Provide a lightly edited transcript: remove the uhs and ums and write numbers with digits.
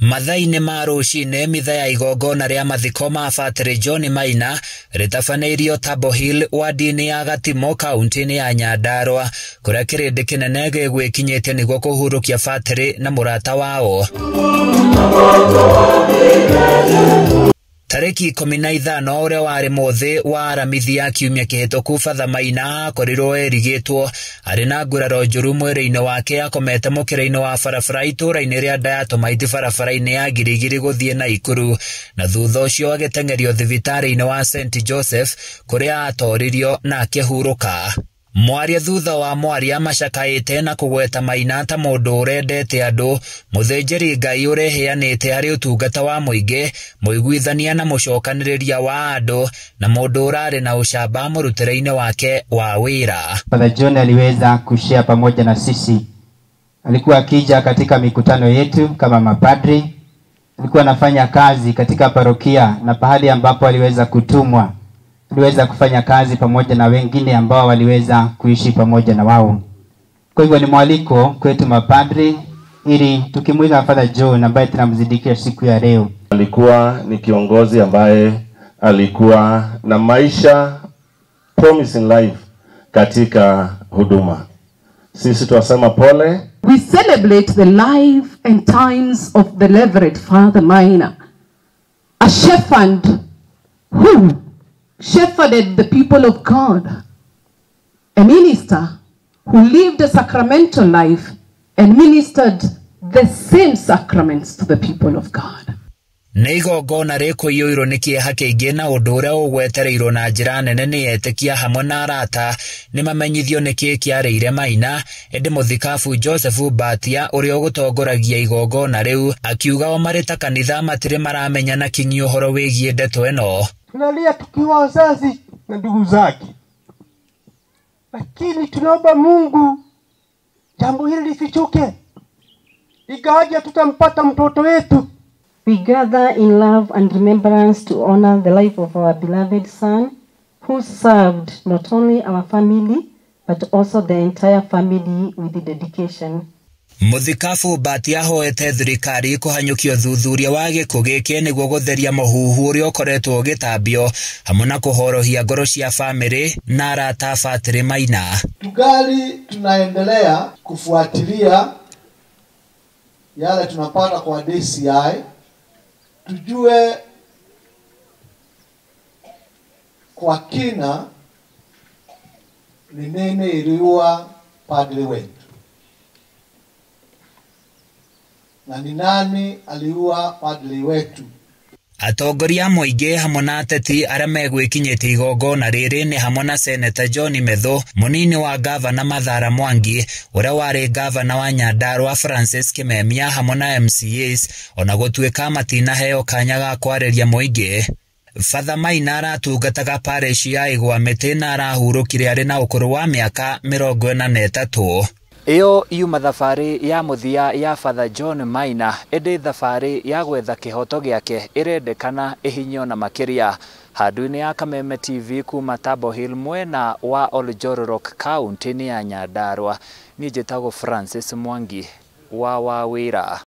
Mathaa-inĩ ma rũcinĩ mitha ya igongona rĩa mathiko ma Batĩrĩ John Maina rĩtabanĩirio Table Hill wadi-inĩ ya Gatimo kaunti-inĩ ya Nyandarua kũrĩa kĩrĩndĩ kĩnene gĩgwĩkinyĩtie nĩguo kũhurũkia Batĩrĩ na mũrata wao. Tarĩki 15 ũrĩa warĩ mũthĩ wa Aramithi ya kiumia kĩhĩtũku Father Maina akorirwo erigĩtwo arĩ na nguraro njũru mwĩrĩ-inĩ wake akomete mũkĩra-inĩ wa barabara itũũra-inĩ rĩa Diatomite barabara-inĩ ya Girigiri gũthiĩ Naikuru na thutha ũcio agĩteng'erio thibitarĩ-inĩ wa St Joseph kũrĩa atoririo na akĩhurũka. Mwaria thutha wa mwaria macakaĩte na kũgweta Maina ta mũndũ ũrendete andũ, mũthĩnjĩri Ngai ũreheanĩte harĩ ũtungata wa mũingĩ, mũiguithania na mũcokanĩrĩria wa andũ na mũndũ ũrarĩ na ũcamba mũrutĩre-inĩ wake wa wĩra. Father John aliweza kushare pamoja na sisi. Alikuwa akija katika mikutano yetu kama mapadri, alikuwa anafanya kazi katika parokia na pahali ambapo aliweza kutumwa. Aliweza kufanya kazi pamoja na wengine ambao waliweza kuishi pamoja na wao. Kwa hivyo ni mwaliko kwetu mapadri ili tukimwiga Father John ambaye tunamzidikia siku ya leo. Alikuwa ni kiongozi ambaye alikuwa na maisha promising life katika huduma. Sisi tuwasema pole. We celebrate the life and times of the Reverend Father Maina, a shepherd who shepherded the people of God, a minister who lived a sacramental life and ministered the same sacraments to the people of God. Nĩ igongona rĩkũiyũirwo nĩ kĩeha kĩingĩ na ũndũ ũrĩa ũgwetereirwo na njĩra nene nĩ etĩkia hamwe na arata nĩ mamenyithio nĩ kĩĩ kĩarĩire Maina, ĩndĩ mũthikabu Joseph Mbatia ũrĩa ũgũtongoragia igongona rĩu akiuga o marĩ ta kanitha matirĩ maramenya na kinyi ũhoro wĩgiĩ ndeto ĩno. Tunalia tukiwa wazazi na ndugu zake, lakini tunaomba Mungu jambo hili lifichuke, ingawaje tutampata mtoto wetu. We gather in love and remembrance to honor the life of our beloved son, who served not only our family but also the entire family with dedication. Mũthikabu Mbatia ahoete thirikari kũhanyũkia ũthuthuria wa gĩkuũ gĩkĩ nĩguo gũtheria mũhuhu ũrĩa ũkoretwo ũgĩtambio hamwe na kũhorohia ngoro cia famĩlĩ na arata a Batĩrĩ Maina. Tungali tunaendelea kufuatilia yale tunapata kwa DCI, tujue kwa kina ni nini iliua padri wetu na ni nani aliua padri wetu. Atongoria mũingĩ hamwe na ateti arĩa megwĩkinyĩtie igongona rĩrĩ nĩ hamwe na Seneta John Methu, mũnini wa gavana Mathara Mwangi, ũrĩa warĩ gavana wa Nyandarua Francis Kimemia hamwe na MCAs, ona gũtuĩka matinaheo kanya ga kwarĩria mũingĩ. Father Maina aratungataga parish ya Igwamĩtĩ na arahurũkire arĩ na ũkũrũ wa mĩaka 43. Ĩyo yuma thabarĩ ya mũthia ya Father John Maina, ĩndĩ thabarĩ ya gwetha kĩhoto gĩake ĩrendekana ĩhinyio na makĩria. Handũ-inĩ ya Kameme TV kuma Table Hill mwena wa Oljororok kaunti-inĩ ya Nyandarua, niĩ njĩtagwo Francis Mwangi wa Wawĩra.